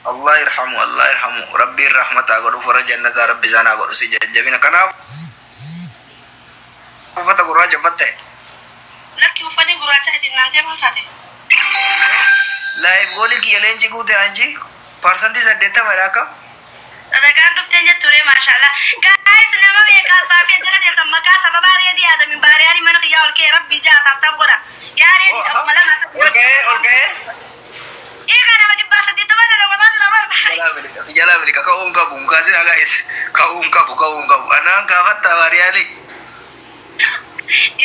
Allah irhamu, Allah irhamu. Rabbiin rahmataa godhuuf, warra jannataa rabbi isaan haa godhu. Si jajjabina kanaaf uffata gurraacha uffatte. Lakki, uffanni gurraacha itti naantee maal taate? Live goalii kiyya leenci guute, anji 80% akka. Sadakaan dhufteen jetture, maashaallah. Guys, nama meeqaa saafee jala teessan maqaa sababaa reedii aadamin baariyaanii mana kiyyaa ol ka'e rabbii jaa taaf godha. Yaa reedii qabuma lama. Ol ka'ee, ol ka'ee. Eegaa nama 180 na daawwataa jira bara. Si jalaa miliqa, ka'uu hin qabu, hin kaasin guys, ka'uu hin qabu, ka'uu hin qabu. Anaan gaafatta baariyaalii.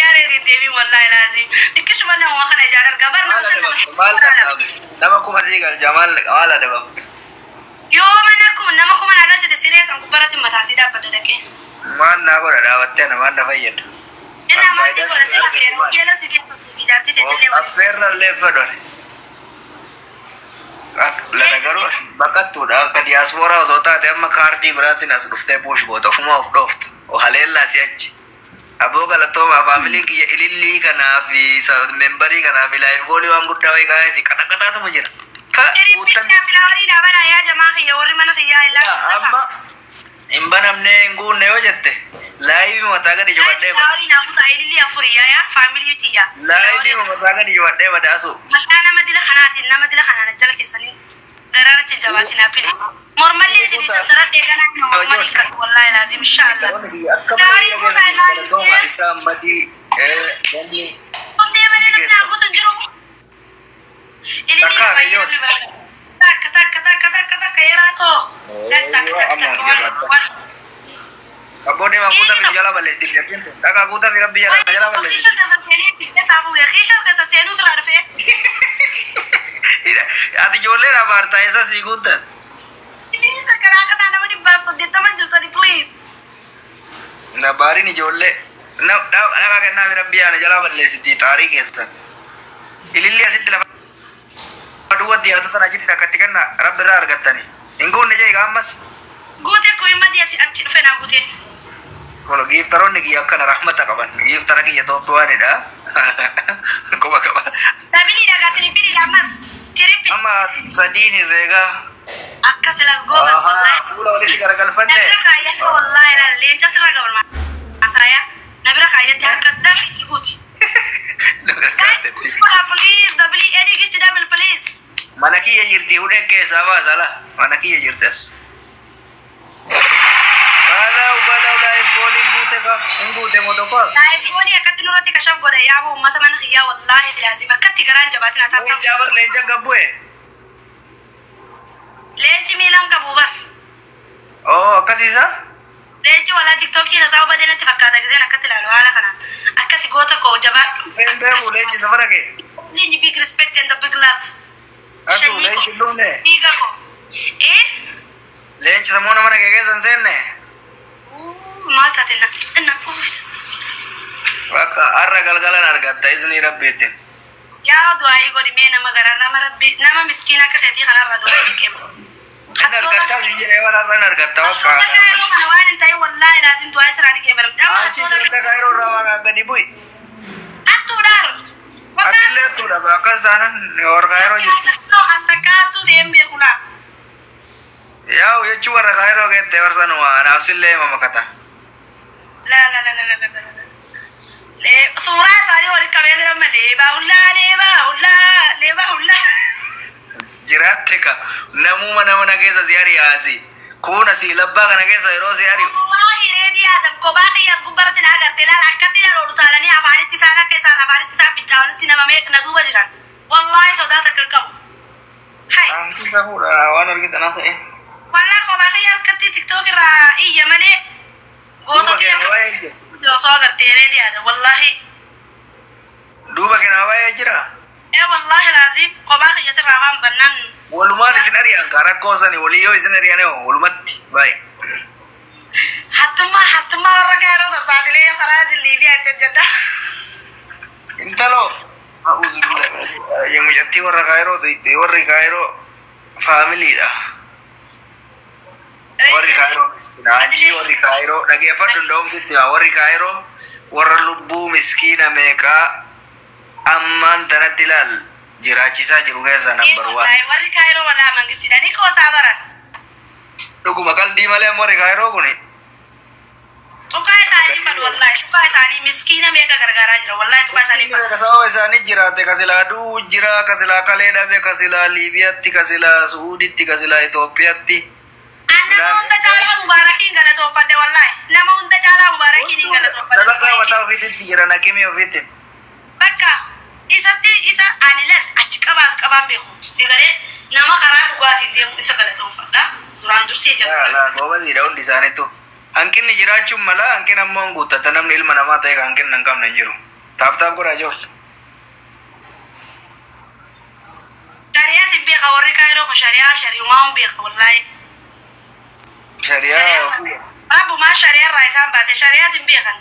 Yaa reedii deebii, wallaahi laazim. Xiqqishuma nama kana ijaan argaa bar nama shan nama. Maal qaxxaabu? Nama 1000 sii galcha, maal maal adabamu? Yoo mana kuma nama kuma naa galchite siree san gubbaratti mataa sii dhaabbadha dhaqee. Maal naa godha dhaabattee ana, maal na fayyada? Inni namaa sii godha, si lafeera keela si keessa si ijaartii teetillee waliin. Affeerra illee fedhan. Lana garuu baqattuudha, akka diyaaspooraa osoo taate amma kaardii biraatiin as dhuftee push goota, ofuma of dhoofta. Haleellaa si achi. Aboo galatoomaa, faamiliin kiyya ilillii kanaa fi memberii kanaa fi live goalii waan guddaa wayii kaa'ee fi qaxaqaxaatuma jira. Ka guuttan Hiriirri flowerii dhaabanaa yaa jamaa kiyya, warri mana kiyyaa illaa. Amma hin banamnee hin guunne yoo jette liveii mataa gadi jubadhee bada. Flowerii naa kutaa ilillii afurii yaa faamilii tiyya. Liveii mataa gadi jubadhee badaasu. Maqaa nama dila kanaatiin, nama dila kanaan jala teessanii gararatti jabaatiin haphile. Mormallee isin isa saradhee ganaa nama mormalii kan wallaahi laazim inshaallah. Akka malee galatooma isaan madii gandii. Hundee malee namni haguutu hin jiru. Ilillii Takka baay'ee hafe. Namni bira. Takka takka takka takka takka yeraa koo. Guys, takka takka takka waan waan. Abboo deemaa, guutaa fi jala balleessi. Dhagaa guutaa fi rabbi jala jala balleessi. Kiisha keessa seenee fiddee taafuu kiisha keessa seenuu irraa dhufee. Ati ijoollee abaartaa isa sii guuttan. Please, karaa kanaa nama 180 jirtani, please. Nabaariin ijoollee. Dhagaa kennaa fi rabbi yaana jala balleessiti xaarii keessan. Ililli asitti lafa duwwatti yaatu tana achitti takkatti kenna, rabbi irraa argattani. Hin guunne jee ammas. Guutee kun madii asii achi dhufe naa guutee. Kono gifteroonni kiyya akkana rahmata qaban. Giftera kiyya Itoophiyaanidha. Quba qaba. Doubleii dhagaa, tripleiidha ammas. Triple. Amma sadiin herreegaa. Akkas ilaal goobas wallaahi. Fuula walitti garagalfanne. Na bira kaayyatti wallaahi ilaal leenca sirra qaban maasaayaa. Na bira kaayyatti harka double guuti. Guys, please, double any gift, double please. Mana kiyya jirti, hudhee keessaa baasa la. Mana kiyya jirti as. Balaw balaw, live goaliin guute ka. Hin guute moo tokko? Live goalii akkatti nurratti kashaf godha yaaboo uummata mana kiyyaa, wallaahi laazim akkatti garaan jabaatin ataattam. Leenca bar, leenca gabbu'e. Leenci miilaan qabu bar. Oo, akkasiisa? Leenci walaa tiktookii hasaa badee natti fakkaata giseen akkatti ilaalu haala kanaan. Akkasi goota koo, jabaadhu. Hin beeku leenci safara kee. Leenci, big respect and the big love. Asu Shanyii leenci koo. hin dhufne. Dhiiga koo. Eh? Leenci sammuu mana kee keessa hin seenne. Maal taate na na uffisatti. Bakka har'a galgalan argatta isinii rabbiitiin. Yaa du'aayii godhi mee, nama garaa nama rabbi nama miskiina akka keetii kanarraa du'aayii dhiqeema. Inni argattaa hin jedhee waan har'an argatta bakka. Hattoota kaayiroo kana waan hin ta'in wallaahi laazim du'aayii sirraa ni qeebalamte. Amma Achi hattoota ijoollee kaayiroo irraa waan gadi bu'i. Hattuudhaan. Atillee hattuudha akkas taanan warra kaayiroo jirti. An takka hattuu ta'een beeku laa. Yaa'u jechuun warra kaayiroo keette warsanuma naafsillee mamakata. Laa laa laa laa laa laa laa. Suuraa isaanii walitti qabee jiran malee leebaa hullaa, leebaa hullaa, leebaa hullaa. Jiraatte ka namuma nama na keessa si ari'aasi. Kun asii labbaa kana keessa yeroo si ari'u. Wallaahi reedii Adam kophaa kiyyaas gubbaratti na agarte ilaala akkatti dhaloolu taalanii afaanitti isaan akka isaan afaanitti isaan fincaa'anitti nama meeqa na duuba jiran. Wallaahi sodaa takka hin qabu. Hai. Saamsi safuudha waan argitan ta'e. Wallaahi kophaa kiyyaa akkatti tiktook irraa iyya malee Duuba gootota keenya baay'ee jira. osoo agartee reedii Adam wallaahi. Duuba keenya baay'ee jira. Ee wallaahi laazim kophaa kiyya sirraa afaan bannaan. Walumaan isin ari'an ka rakkoo sani walii yoo isin ari'an hoo walumatti baay'ee. Hattummaa hattummaa warra kaayiroo sassaatilee karaa Liibiyaa itti hojjedha. Intalo. A'uuzu billahi. Mucattii warra kaayiroo warri kaayiroo faamiliidha. Warri kaayiroo miskiina. Anchi warri kaayiroo dhageeffadhu nda'umsitti hima. Warri kaayiroo warra lubbuu miskiina meeqaa ammaan tanatti ilaal. jiraachisaa jiru keessaa number one. Wallaahi warri Kaayiroo wallaahi mangistiidha ni qoosaa baran. Dhuguma qaldii malee warri Kaayiroo kuni. Tuqaa isaanii fadhu wallaahi tuqaa isaanii miskiina meeqa gargaaraa jira wallaahi tuqaa isaanii fadhu. Sababa isaanii jiraate kasilaa du'uu jira, kasilaa kalee dhabe, kasilaa Liibiyaatti, kasilaa Suuditti, kasilaa Itoophiyaatti. An nama hunda caalaa Mubaarakiin galatoonfadhe wallaahi nama hunda caalaa Mubaarakiin hin galatoonfadhe. Dalagaa mataa ofiitti jira naqimii ofiitti. Bakka isatti isa ani lal achi qabaas qabaan beeku si galee nama karaa dhugaatiin deemu isa galatoonfadha duraan dursee jira. Laa goobasiidha hundi isaaniitu. Hanqinni jiraachuun mala hanqina ammoo hin guuttata namni ilma namaa ta'e kan hanqina hin qabne hin jiru. Tap tap godhaa ijoollee. Shari'aa sin beeka warri Kaayiroo kun shari'aa shari'umaa hin beeka wallaahi. Shari'aa Rabbumaa shari'aa irraa isaan baase shari'aa sin beekan.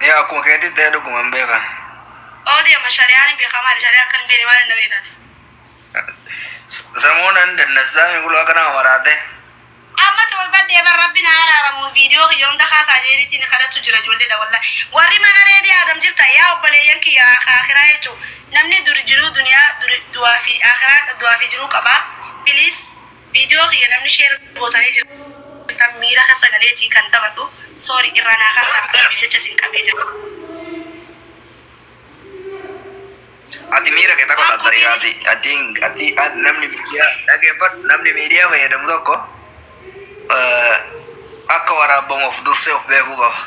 Yaa akkuma keetti ta'e dhuguma hin beekan. Oo deema shari'aan hin beeka maali shari'aa akka hin beekne maali nama taate. Samuunan dannastaa kuluu akka nama maraate. Amma torbadhee bar rabbi na araaramu viidiyoo kiyya hunda kaasaa jeenitiin kadhatu jira ijoolleedha wallahi. Warri mana reedii Adam jirta yaa obboleeyyan kiyya akiraa jechuun namni dur jiruu duniyaa du'aa fi akiraa du'aa fi jiruu qaba. Please viidiyoo kiyya namni share gootanii jirtan miira kan sagaleetii kan taphadhu sorry irraa naa kan rabbiif jecha isin qabee jira. Ati miira kee takka tattariikaati. Ati ati namni miidiyaa dhaggeeffadhu namni miidiyaa fayyadamu tokko akka waraabbamu of dursee of beekuu qaba.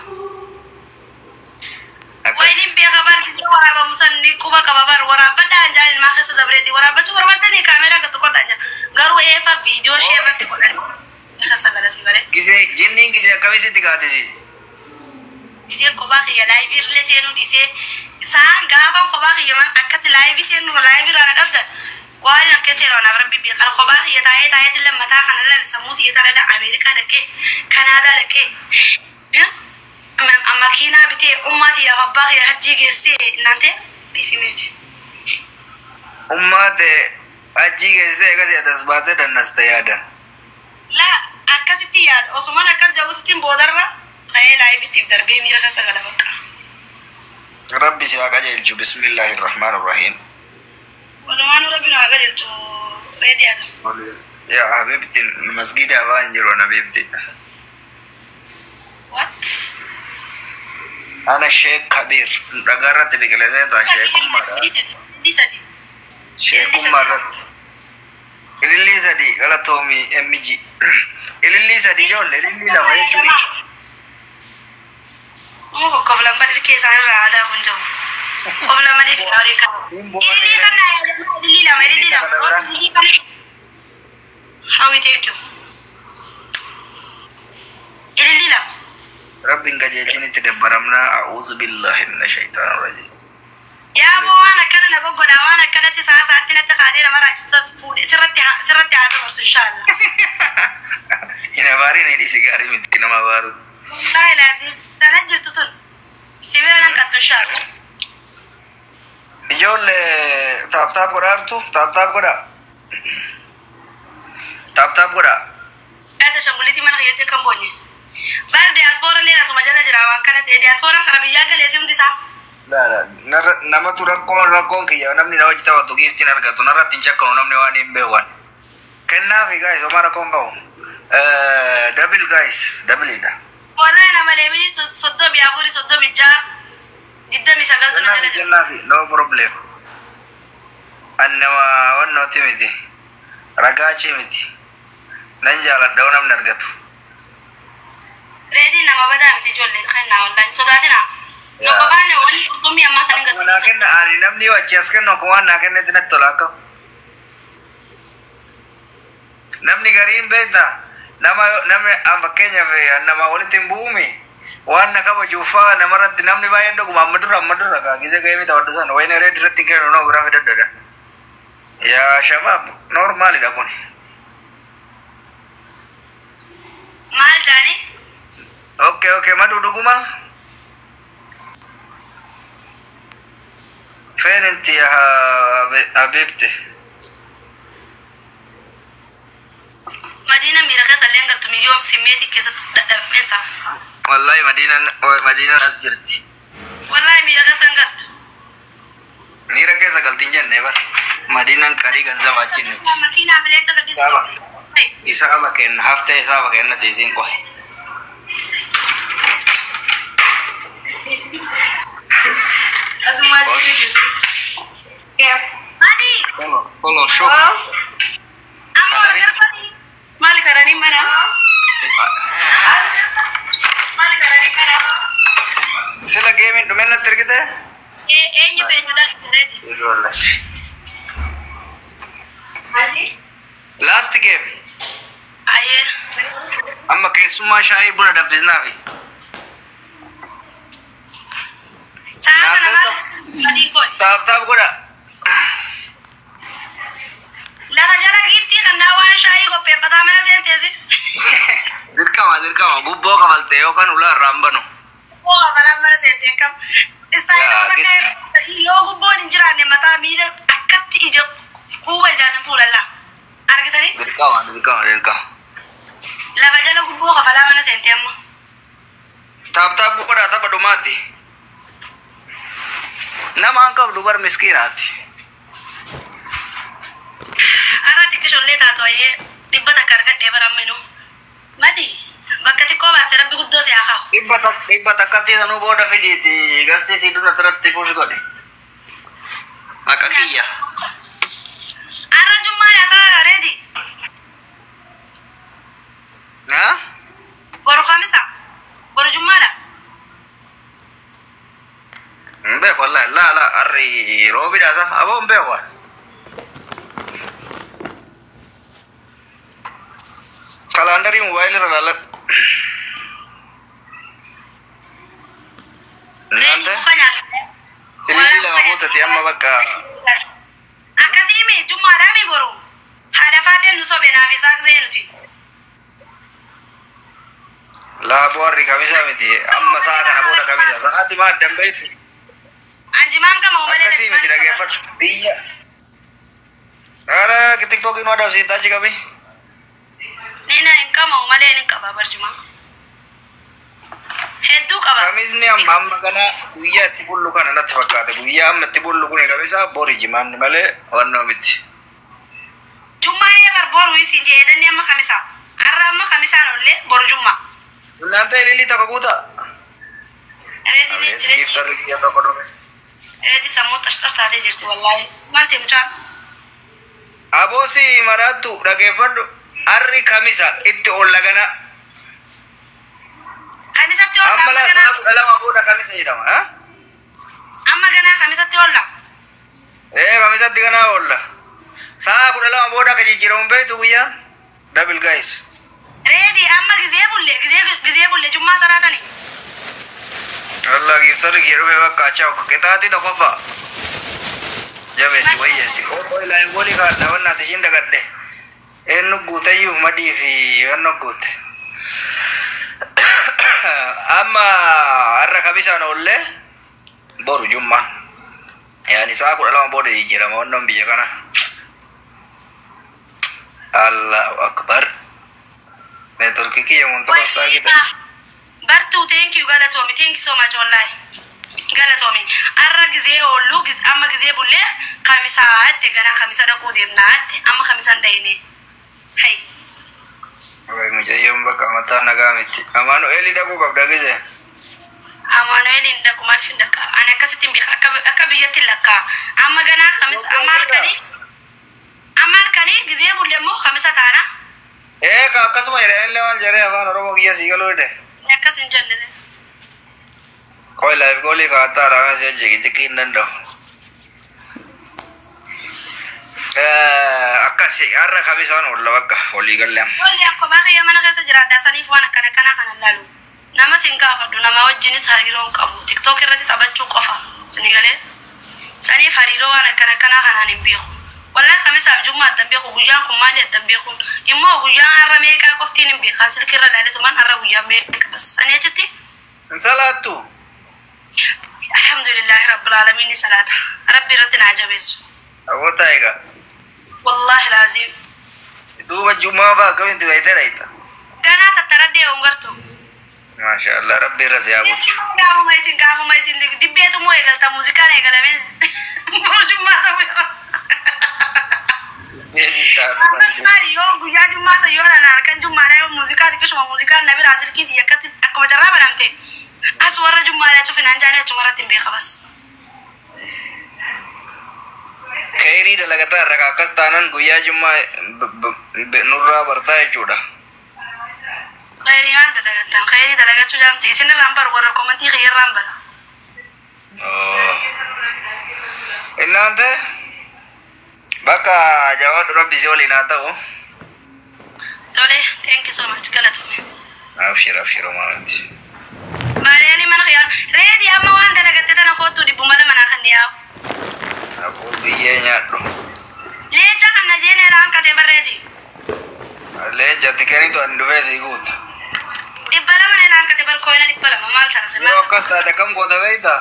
Wayiniin beeka bar gisee waraabamu san ni quba qaba bar waraabbadhaan jaan ilmaa keessa dabreeti waraabbachuu barbaaddanii kaameraa gatu godhaan jaa garuu eefa viidiyoo ishee irratti godhan keessa galasii bare. Gisee jinniin gisee akkamisitti kaatisi? Giseen kophaa kiyya live illee seenuu dhiisee isaan gaafan kophaa kiyya man akkatti live seenuu live irraa na dhabdan waan akka seera naaf rabbi beekan kophaa kiyya taa'ee taa'eetti lammataa kana lal sammuu xiyya tana Ameerikaa dhaqee Kanaadaa dhaqee makiinaa bitee ummaa xiyyaaf abbaa kiyya hajjii geessee naante dhiisimeeti. Ummaa ta'e hajjii geessee eegas yaadas baatee dannaste yaadan. Laa akkasitti yaada osumaan akkas ja'uutittiin boodarra ka'ee liveitti darbee miira keessa gala bakka. Rabbi si haa qajeelchu bismillaahi rahmaan rahiim. Walumaanuu rabbi nu haa qajeelchu reedii haa ta'u. Yaa habibti masgida afaan jiru habibti. What? Ana Sheek Kabir dhagaa irratti biqilee seetaa sheekummaadha. Ilillii sadi. Sheekummaa irratti. Ilillii sadi galatoomii MG. Ilillii sadi ijoollee ilillii lama jechuudha. Koflan badil isaanirraa aadaa kun jiru. Koflan malee fi horii kan. Ilillii kan naa yaadamu ilillii lama ilillii lama. Ilillii kana. Hawi thank you. Ilillii lama. Rabbiin qajeelchinitti dabbaramnaa a'uudhu billaahi mina shaytaan rajiim. Yaa boo waan akkana na goggodhaa waan akkanatti sa'a sa'aatti natti kaatee nama raajittas fuudhe sirratti sirratti haa dabarsu inshaallah. Hin abaariin hidhisi gaarii miti nama abaaru. Wallaahi laazim sana jirtu tun sibira nan qattu inshaallah. Ijoollee tap tap godhaartu tap tap godhaa. Tap tap godhaa. Gaasa shanguliitii mana kiyyatti kan boonye. Bara diyaaspoora illee asuma jala jira waan kana ta'e diyaaspooraan kara biyyaa galeessi hundi isaa. Namatu rakkoon rakkoon kiyya namni na hojii taphatu giiftiin argatu narratti hin chakkanu namni waan hin beekan. Kennaafi guys homaa rakkoon qabu. Double guys doubleidha. Wallahi nama leemini 34 36 29tu na jala jira. Kennaafi no problem. Annama wannooti miti. Ragaachii miti. Nan jaaladha yoo namni argatu. Reediin nama badaa miti ijoollee kennaa wallahi hin sodaatinaa. Tokko baanne wanni qurxummii ammaa sanin Akkuma naa gasiisa. kenna ani namni yoo achi as kennu akkuma waan naa kennetti natti tola akka. Namni gariin beektaa nama namni an fakkeenyaaf nama walitti hin bu'uumi waan na kabajuuf faa namarratti namni baay'een dhuguma amma dura kaa gisee gahee mita wadda sana wayina reedi irratti hin kennu nama biraa fidadhodha. Yaa shabaab normalidha kun. Maal jaanii? Okay, maduu dhuguma. فين انت يا حبيبتي؟ Madiina miira keessa illee galtu miyyoo simmeetii keessatti dadhabameensa. والله مدينة مدينة as jirti. Wallahi miira keessa hin galtu. Miira keessa galtiin jenne bar. Madiinaan qarii ganzaba achi nichi. Makiinaa filee akka Isaaba. gaddisiisu. Isaaba kenna haftee isaaba kenna teesiin qohe. Asuma jirti. Yeah. Madi Kolor shop. Oh, amma wal garbaanii. maali karanii mana? Maali karanii mana? Sila geemiin dhumeen natti ergite? Eenyu feenyudha? Haji? Last game. Ayyee. Amma keessummaa shaayii buna danfisnaafi. Sa'a kana maal? Madiin koo. Tap tap godha. Lafa jala giiftii kannaa waan shaayii qopheeffataa mana seenteesi. Dirqama dirqama gubboo kafalte yookaan ulaa irraa hin banu. Gubboo kafalaa mana seentee akkam. Istaayiloo Yaa, bakka yoo gubboon hin jiraanne mataa miila akkatti ija kuuba ijaasin fuulallaa. Argitanii? Dirqama dirqama dirqama. Lafa jala gubboo kafalaa mana seentee amma. Tap tap godha tapha dhumaati. Nama an qabdu bar miskiinaati. Har'a xiqqishollee taatu ayyee 100 argadhee bara amma inuu. Madi bakka xiqqoo baaste rabbi guddoo si haa kaa'u. 100tti sanuu booda fidiiti gastii si dura turatti push godhe. Maqaa kiyya. Har'a jummaan asaa reedi. Na? Boru kamisa. Boru jummaadha. Hin beeku wallahi laa laa harri roobidha sa aboo hin beeku waan. Kalaandarii moobaayilii irra laalladhu. Reedi Naante? muka nyaata. Ilillii lama guutate amma bakka Akkasii mi jummaadhaa mi boru. Haadha faateen nu sobe naaf isaa gisee nuti. Laafuu harri kamisa miti amma sa'a kana booda kamisa sa'aati maa addan beektu. Anjimaan qama malee. Akkasii miti dhageeffadhu biyya. Ara tiktookiin nu adamsiiftaa achi qabi. Nina hin qama malee hin qaba barjuma. Hedduu qaba. Kamisni amma amma kana guyyaa itti bullu kana natti fakkaata guyyaa amma itti bullu kun kamisa bori jimaanni malee wannoo miti. Jummaan eegar boru isin jedhanii amma kamisa. Har'a amma kamisaan ollee boru jummaa. Naanta ilillii tokko guutaa. Reediin hin jireenya. Giftarri kiyya tokko dhume. Reedi sammuu xashxash taatee jirti wallaahi. Maal ta'e mucaan? Aboosi maraattu dhageeffadhu harri kamisa itti olla gana. Kamisatti olla Amma amma laa sa'a ganaa 12 booda kamisa jedhama. Ha? Amma ganaa kamisatti olla. Ee kamisatti ganaa oolla. Sa'a 12 booda akka jijjiiramu beektu guyyaan. Double guys. Reedi amma gizee bulle gizee bulle jummaa salaatanii. Allah giftarri kiyya dhume bakka achaa qixaatii tokkoffaa. Jabeessi wayyeessi. Ilaahin goolii kaadha wannaati ishiin dagadhe. Eenyu guuteyyuu madii fi wanna guute. Amma har'a kamisaan oollee boru jummaan. Yaani sa'a 12 booda jijjiirama wannoon biyya kana. Allahu akbar. Neetworkii kiyya montolos taakite. Bartuu, thank you, galatoomi, thank you so much, wallahi. Galatoomi. Har'a gizee oollu amma gizee bullee kamisaa itti ganaa kamisa dhaquu deemnaa itti amma kamisaan dhayine. Hay. Mucayyoon bakka mataa nagaa miti. Amaanu'eelii dhaquu qabda gizee. Amaanu'eel hin dhaqu, maaliif hin dhaqa? Ani akkasitti hin beeka akka biyyatti hin lakkaa. Amma ganaa kamisa amma halkanii gizee bulle immoo kamisa taana. Ee ka akkasuma jedhee illee maal jedhee afaan Oromoo kiyya sii galuu hidhe. Akkas hin jenne. Koi live goolii kaa'attaa raamee si hojii jiqii hin danda'u. Akkas har'a kamisaan oolla bakka walii galle amma. Tolli akkuma kiyya mana keessa jiraadha saniif waan akkana kanaa kana laalu. Nama sin gaafadhu, nama wajjinis hariiroo hin qabu. TikTok irratti taphachuu qofa. Sini galee. Saniif hariiroo waan akkana kanaa kanaan hin beeku. Wallahi kamisaaf jummaa addan beeku, guyyaan kun maali addan beeku. Immoo guyyaan har'a meeqaa qoftiin hin beekan, silkii irra ilaaletumaan har'a guyyaa meeqa bas. Sanii achitti Hin salaattu. Alhamdulillahi rabbil alamin ni salaata. Rabbi irratti naa jabeessu. Abota egaa. Wallahi laazim. Duuba jummaa fa'aa akkamitti beektee dhayita? Ganaa sattaradhee hongartu. Maasha Allah rabbi irra si haa bulchu. Gaafuma isin dibbeetu moo eegalta muuziqaan eegalamee. Bor jummaa ta'uu jira. Maali yoo guyyaa jummaa san yoo nana halkan jummaadha yoo muuziqaa xiqqishuma muuziqaan na biraa silkiiti akkatti akkuma carraa banamte as warra jummaadha cufinaan jaalee achuma irratti hin beeka bas. Kheyrii dalagataa irra akkas taanan guyyaa jummaa nurraa bartaa jechuudha. Kheyrii maal dalagattan? Kheyrii dalagachuu jaamte isin irraan baru warra komantii kiyya irraan bara. Innaante bakka jawaadhu rabbi si waliin haa ta'u. Tole, thank you so much, galatoomi. Abshir abshir homaanatti. Maariyaanii mana khiyaan reedii amma waan dalagatte tana kootu 200 naa kan dhiyaa'u. Aboo biyyee nyaadhu. Leenca kan na jeenee laan qatee barreeti. Leenca ati kennitu ani dhufee sii guuta. 200 ne laan qatee barkooyina 200 maal taase? Yoo akkas taate akkam goota beektaa?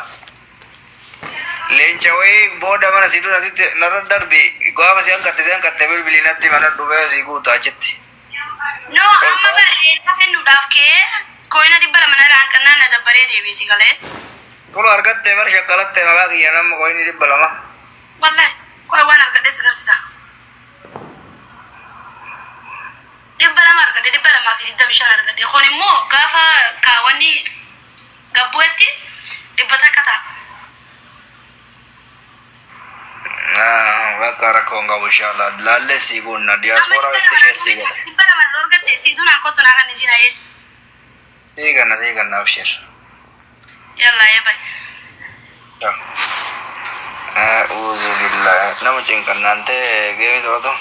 Leenca wayii booda mana sii dura sitti narra darbi gaafa si hanqatte si hanqatte bilbilii natti mana dhufee sii guuta achitti. No, amma bara leenca kennuudhaaf kee kooyina 200 na laan qannaan na dabbaree deebisi galee. Tolu argattee bar shakkalattee maqaa kiyya nama kooyinii 200. Wallahi, qoy waan argadhe si garsiisa. 200 argadhe, 225 argadhe. Kun immoo gaafa kaawwanni gabbu'etti 100 ta'a. Bakka rakkoon qabu inshallah. Laallee sii guunna diyaaspooraa itti sheer sii godhe. 200 na argatte sii dunaa kottu naa kan jina yee. Sii ganna sii ganna abshir. Yalla yee bay. A'uuzu billahi nama cinqannaan ta'e geemi to'atu.